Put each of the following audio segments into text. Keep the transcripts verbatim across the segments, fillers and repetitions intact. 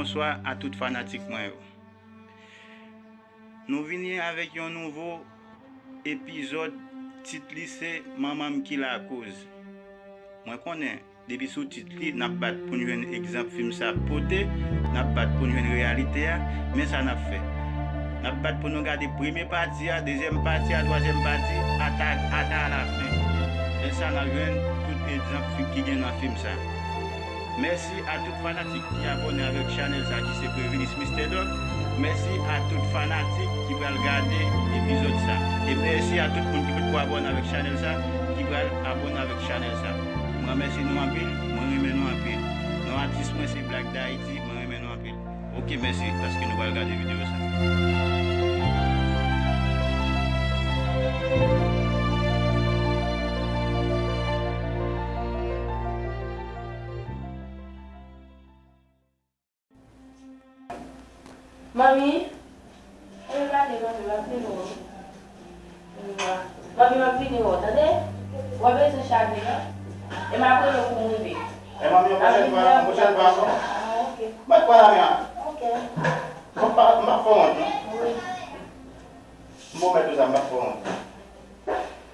Bonswa a tout fanatik mwen yo. Nou vini avèk yon nouvo epizòd, tit li se Manman m ki lakoz. Mwen konnen, depi sou tit li, n ap bat pou n jwenn egzanp fim sa ap pote, n ap bat pou n jwenn reyalite a, men sa n ap fè. N ap bat pou nou gade premye pati a, dezyèm pati a, twazyèm pati, ata, ata alafen. Men sa n ap jwenn tout egzanp fi-, ki gen nan fim sa. Mèsi a tout fanatik ki abòne avèk chanèl sa ki se Previnis Mister Doc. Mèsi a tout fanatik ki pral gade epizòd sa. E mèsi a tout moun ki potko abòne avèk chanèl sa, ki pral abòne avèk chanèl sa. Mwen remèsye nou anpil, mwen renmen nou anpil. Non atis mwen se Black D'Haïti, mwen renmen nou anpil. Ok, mèsi paske nou pral gade videyo sa. Manmi, e gade, manmi, m ap vini wè w. Manmi, m ap vini wè w, tande? W ap bezwen chaje, non? E m ap rele w pou m rive. E manmi, yon pwochèn fwa, yon pwochèn fwa ankò. Ah, ok. Mwen pran la men an. Ok. Mwen pa, m pa fè wont, non? Wi. M pwomèt ou sa, m pa fè wont.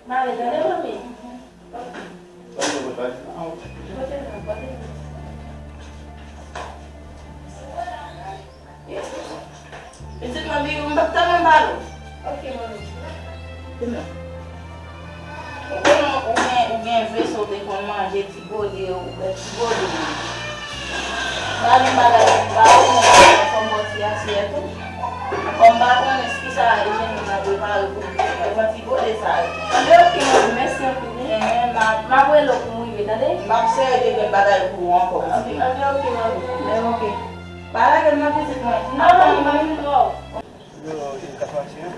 Mare, tande, manmi. Tande, mwen pa di, ah, ok. Pote non, pote non. Pitit mwen, Bibi, m p ap tèlman pale w. Ok, manmi. Ou konnen, ou gen, ou gen vle sa w te konn manje, ti gode, ou wè ti gode. M pa gen bagay pou m ba ou, men fò m ba w ti asyèt ou. Kòm m pa konnen kisa Eugenie nan prepare pou nou, men pran ti gode sa yo. Anben, ok, manmi, mèsi anpil, wi. Enhen, m ap, m ap rele w pou m rive, tande? M ap sere de bèl bagay pou ou ankò, pitit mwen. Anben, ok, manmi. Enben, ok. Pa lage m non, pitit mwen. Non, manmi, manmi, m twò. Yo, e ka pase, hein?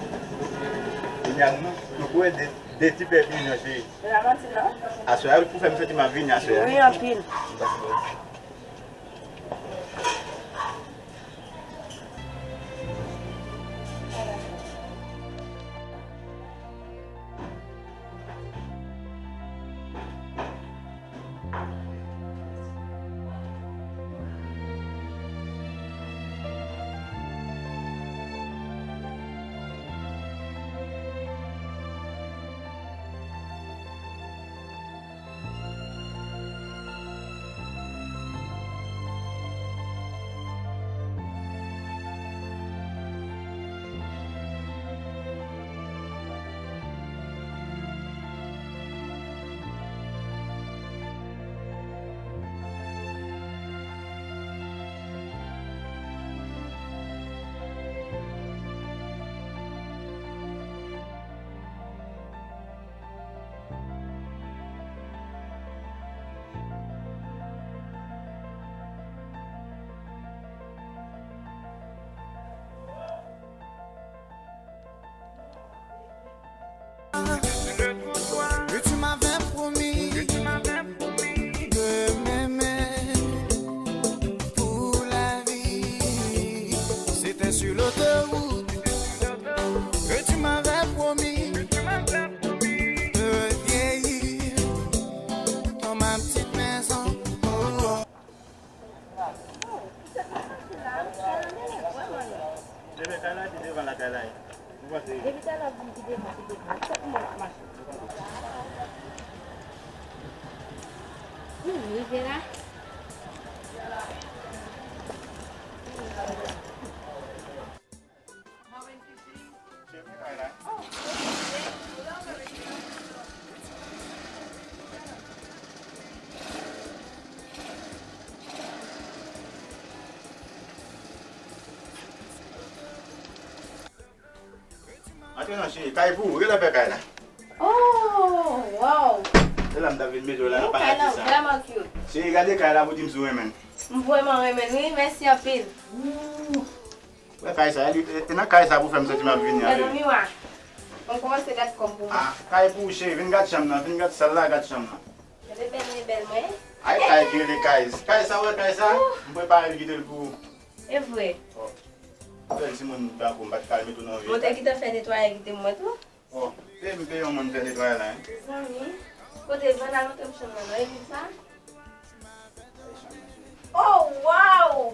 Kounye a, nou, nou kouwe de, de ti pè byen, cheri. E pa manti, non? Aswè a, pou fè m santi m ap vini aswè a. Wi, anpil. Que tu m'avais promis de m'aimer pour la vie. C'était sur l'autoroute que tu m'avais promis de vieillir dans ma petite maison. Oh. Ebyen, kay la te devan lakay la ye. Ou panse? Depi talè w ap di m ki devan, ki devan. Ou sot pou mwen ap mache. Hmm, rive la. Antre non, cheri, kay pou ou, genlè pè kay la. Oh, wow! Se la m ta vin mete w la, nan paradi sa. Kay la vrèman cute. Cheri, gade kay la pou di m si w renmen l. M vrèman renmen l, wi, mèsi anpil. Wè kay sa, e, e nan kay sa pou fè m santi m ap vini avè w. Gade miwa. Mwen kòmanse gad kò m pou mwen. Ah, kay pou ou, cheri, vin gad chanm nan, vin gad sal la, gad chanm nan. Gade bèl li bèl mwen. Ay, kay ki rele kay. Kay sa, wè kay sa? M prepare l kite l pou ou. E vre? Oh. Bèl timoun tankou m pa t ka mete w nan vi. Mwen te gentan fè netwayaj kite m mwen tou. Oh, se m peye yon moun fè netwayaj la, hein? Zanmi, kote vann al montre m chanm nan, non, epi sa? Oh, wow!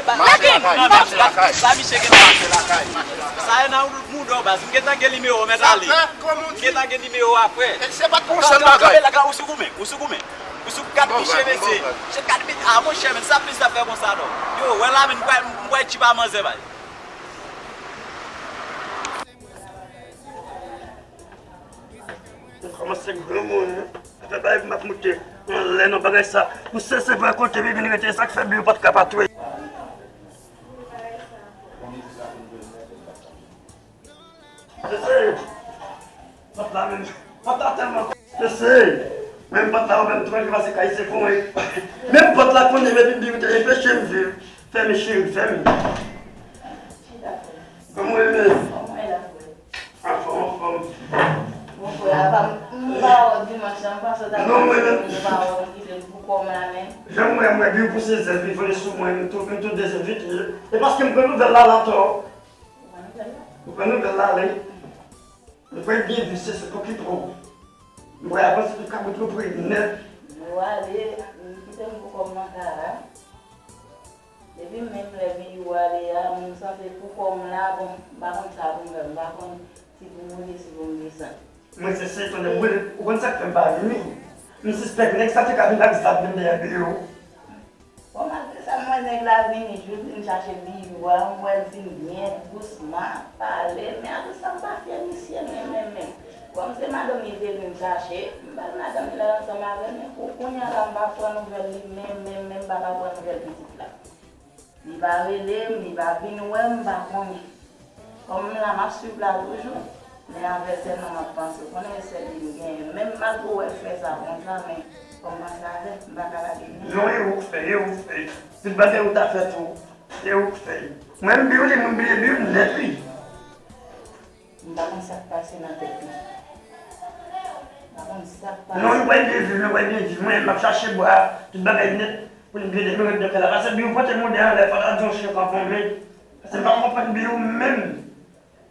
gen bagay. Mache lakay, mache lakay. Sa misye gen bagay. Sa e nan mouda w baz. M gentan gen nimewo w mèt ale. M gentan gen nimewo w apre. Se pa t pou yon sèl bagay. Ou sou goumen, ou sou goumen. Ou sou kat piche mesye. Se kat piche. Ah monchè, men sa plis ap fè konsa non. Yo, wè la men, m kwè, m kwè tchipa manzè bay. M kòmanse granmoun, afè bagay pou m ap moute anlè nan bagay sa. M sezi vre kote m vin rete, sa k fè Bill pa t ka pa touye. Mesye, pòt la menm, pòt la tèlman. Mesye, menm pòt la ouvè m twò pase kay se pou mwen. Menm pòt la konnen epi Bill te enpeche m viv. Fèmen cheri, fèmen. Kòman w ye menm? Anfòm, anfòm. Mon frè, apa m pa wè w dimanch lan, m panse w ta... Non, mwen menm. M pa wè w, m kite l pou kò m la, men. Jan m wè, m wè Bill pouse zèl li vole sou mwen, m tou, m tou de zèl vit. E paske m pran nouvèl la, la ankò. Ou pran nouvèl la? Ou pran nouvèl la, wi. M kwè byen vi se, se pou ki twò. M kwè avanse tout kabrit louvri nèt. Yo ale, m kite m pou kò m nan kay la. Depi menm lè Biyou ale a, m santi pou kò m la, bon, m pa konn sa pou m fè, m pa konn si pou m monte, si pou m desann. Mwen se, se tonnè boule, ou konn sa k fè m pa vini? M sispèk nèg sa te ka vin ak zam menm dèyè Biyou. Bon, malgre sa, m wè nèg la vini, jis vin chache Biyou a, m wè l vin byen dousman, ap pale, men apre sa, m pa fyè misye, men, men, men. Kòm se madanm li te vin chache, m ba l madanm li la ansanm avè l, men pou kounye a la, m pa pran nouvèl li, men, men, men, m pa ka pran nouvèl pitit la. Li pa rele m, li pa vin wè m, m pa konnen. Kòm m la, m ap swiv la toujou, men avè l sèlman m ap panse. Ou konnen se sèl li m genyen. Menm malgre w wè l fè sa konsa, men kòm m ansanm avè l, m pa ka lage l. Non, e ou k fè, e ou k fè. Tout bagay ou ta fè tou, e ou k fè. Mwen, m bliye li, mwen bliye Bill nèt, wi. M pa konn sa k pase nan tèt li. M pa konn sa k pase. Non, nou pral byen viv, nou pral byen viv. Mwen, m ap chache bwa, tout bagay nèt, pou n vide nou ret nan kay la. Paske Bill pote mouda anlè, fò ta di yon chen k anfonmen. Paske m pa konprann Bill menm.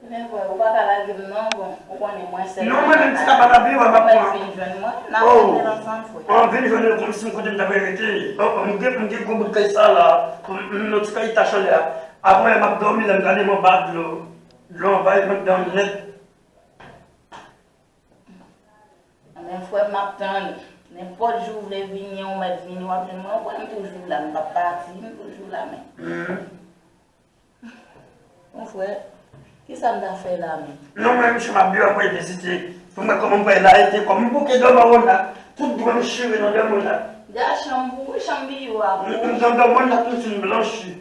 Men frè, ou pa ka lage m non, bon, ou konnen mwen sèl. Non, mwen menm ti kaba la Bill, w ap pran. Mwen vin jwenn mwen, n ap rete ansanm, frè. An vin jwenn mwen kòmsi m kote m ta pral rete. Oh, oh, m gen, m gen gwo bout kay sa la. M, m, nan ti kay tach anlè a. Apre, m ap dòmi, lè m gade m anba dlo. Dlo anvayi m anndan nèt. Men frè m, m ap tann ou. Nenpòt jou ou vle vini, ou mèt vini, w ap jwenn mwen. Ou konnen m toujou la, m p ap pati, m toujou la, men. Mon frè, kisa m ta fè la menm? Non, mwen, misye m ap di w ap pral vizite. Pou m wè kòman m pral la, e te kòm m bouke dòmi wona. Tout dwèt m chire nan dòmi wona. Gad chanm pou ou, chanm Biyou a pou ou. M, m nan dòmi wona, tout fin blanchi.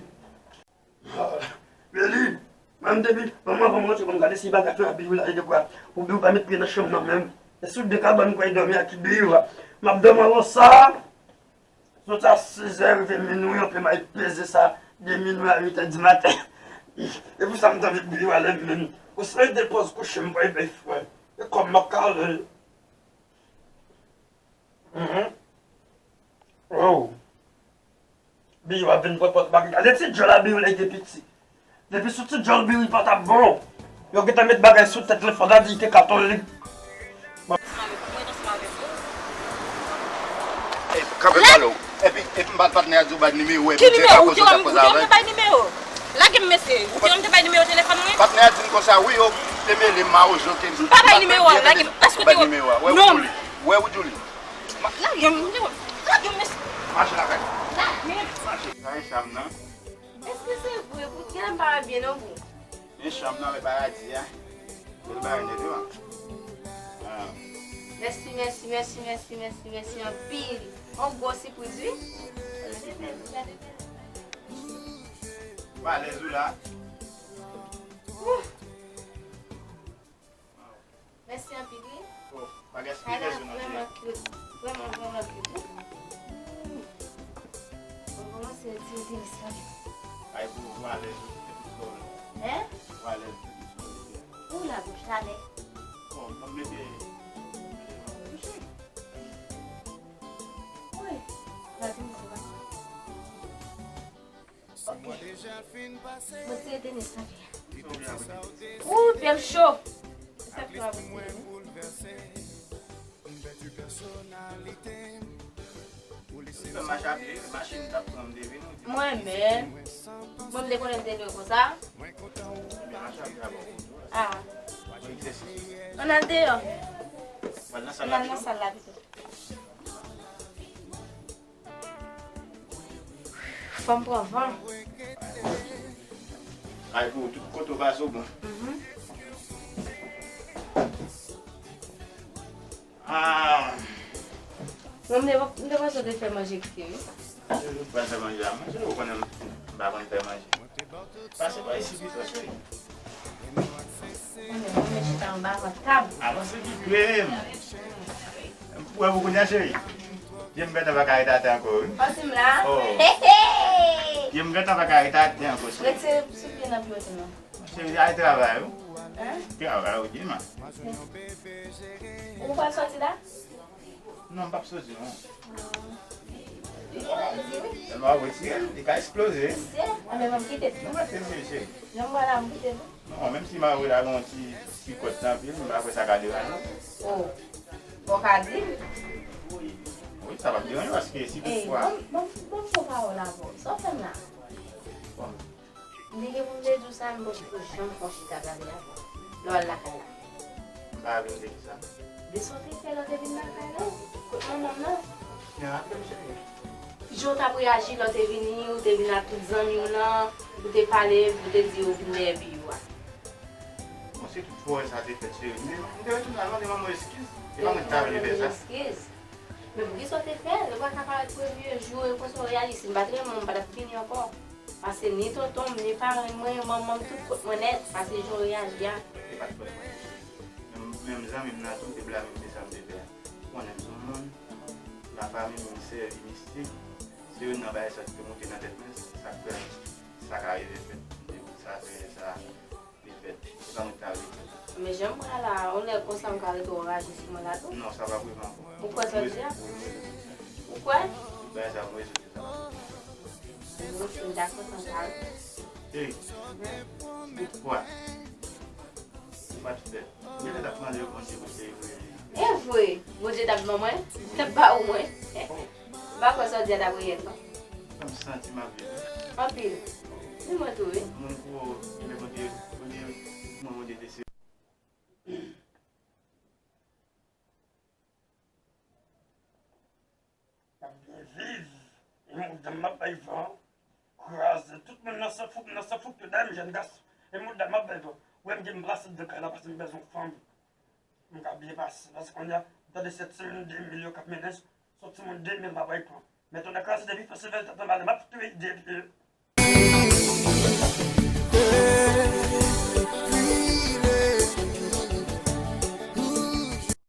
Meli, mwen depi, bon, mwen, bon, mwen, bon, gade si bagay fè Biyou la, e de kwa, pou Biyou pa met pye nan chanm nan menm. E sou de kabann kwa, e dòmi ak Biyou a. M ap dòmi wè sa, soti a sizè, rive minwi, anpe m al peze sa, de minwi a uitè di maten. E pou sa m t anvi Biyou a leve menm. Ou se de pòz kouche, m pral bay frè. E kòm m ap kale. Mhm. Oh. Bill ap vin pran pòt bag. Gade ti djòl a Bill lè l te piti. Depi sou ti djòl Bill pa t ap bon. Yo gentan met bagay sou tèt li, fò ta di li te katolik. Ey, kanpe m pale w. Epi, epi m bat patnè a di w bay nimewo, epi Ki nimewo? Ou te wè m, ou te wè m te bay nimewo? Lage m, mesye. Ou te wè m te bay nimewo telefòn mwen? Patnè a di m konsa, wi, yo te mele m, mawozo ke m. M pa bay nimewo a, lage m. Èske ou te wè? Wè ou Julie? Wè ou Julie? Lage m, lage m, mesye. Mache lakay. Lage m. Mache. Sa e chanm nan. Èske se vre? Pou kiyès m pa wè byen non pou? Men chanm nan, men bagay di a. Bèl bagay nèt wi, man. Ah. Mèsi, mèsi, mèsi, mèsi, mèsi, mèsi anpil. On gwo sipriz, wi. Ou alèz ou la? Ouh. Mèsi anpil, wi. Oh, bagay sipriz ou nan vrèman cute. Vrèman, vrèman cute, wi. Mwen kòmanse retire tenis la. Ay, pou ou alèz ou te plis lò. Hein? Ou alèz ou te plis lò. Ou la bouch la, men. Bon, mwen mete, mete nan bouch. Wi. La tenis la. Ok. Mwen tire tenis la. Ou, pye m cho. Sa fè m ap tire. Fè m mache a pye, machin t ap pran m depi nou di. Mwen menm. Mwen m te konnen m te dwe konsa. Ebyen, mache a pye a bon pou ou tou. Ah. Bon egzèsis. Ann al deyò. Pral nan sal la pito. Ann al nan sal la pito. Fò m pran van. Ay pou ou, tout kote w pase w bon. Mhm. Ah. Non, m te, m te panse w te fè manje kite, wi. Ou pral fè manje a? Manje, ou konnen m pa konn fè manje. Pase pa isi pito, cheri. Konnen mwen chita anba nan tab. Avanse pi pre menm. Ou wè pou kounye a, cheri? Pye m gentan pa ka rete atè ankò, wi. Pase m la. Oh. Pye m gentan pa ka rete atè ankò, cheri. Retire sou pye nan pye w non. Cheri, al travay, wi. Hein? Travay, wi, di m. Ou pral soti la? Non, m p ap soti, non. Li gen malezi, wi. Tèlman w ap retire l, li ka eksploze. Mesye, a, men m ap kite l. Non, mete l, mesye. Jan m wè la, m kite l. Non, menm si m ap wè la, gen yon ti, ti kòd nan pye l, m pa kwè sa ka deranje w. Oh. Bon, ka di m. Wi, sa p ap deranje w, paske si toutfwa. Ey, bon, bon, bon, bon pawòl avè w. Sa w fè m la? Bon. M te gen pou m te di w sa, m poko janm fè yon chita gade avè w lè w al lakay la. M pa raple m te di sa. De sa w te fè lè w te vin lakay la? Kot manman m nan? Men raple m, cheri. Jan w t ap reyaji lè w te vini, ou te vin ak tout zanmi w nan, ou te pale, ou te di yo vin dèyè Bill a. Bon, si toutfwa sa te fèt, cheri, m te, m te retounen al mande manman w eskiz. E pa mwen ki ta vle fè sa. Eskiz. Men poukisa w te fè l? Ou pa ka parèt premye jou e konsa w reyaji. Si m pa t renmen w, m pa t ap vini ankò. Pase ni tonton m, ni parenn mwen, manman m, tout kont mwen nèt. Pase jan w reyaji a. Se pa t fòt mwen. Menm, menm zanmi m nan tou te blame m de sa m te fè a. Ou konnen m se yon moun, lafanmi m sèvi mistik. Se youn nan bagay sa ki te monte nan tèt mwen, sa k fè sa ka rive fèt. M te di sa fè sa. Li fèt. Se pa mwen ki ta vle fèt. Men jan m pran la, yon lè konsa m ka rete w raje sou mwen la tou. Non, sa p ap rive ankò. Ou kwè sa w di a? Wi, wi, wi. Ou kwè? Bagay sa ap rezoud, sa p ap rive. Mwen fin dakò san sa wi. Cheri, poukwa ou pa t fè? Ou genlè t ap mande Bondye pou l te voye li. E vre, Bondye t ap ban mwen, li t ap ba ou mwen. M pa kwè sa w di a t ap reyèl non. Sa m santi m ap viv. Anpil. Ni mwen tou wi. Moun kou yo, men Bondye, Bondye, mwen Bondye te se. M ap byen viv. E mouda m ap bay van. Kraze tout moun nan san fout, nan san fout yo dèyè m jèn gason. E mouda m ap bay van. Ou wè m gen m plase anndan kay la paske m bezwen fanm. M ka byen pase. Paske kounye a, m tande se timoun de mil yo k ap mennen. Se yon timoun de mil m ap bay pran. Men tonè kraze depi fè se vèl tèt anba li, m ap touye de pye.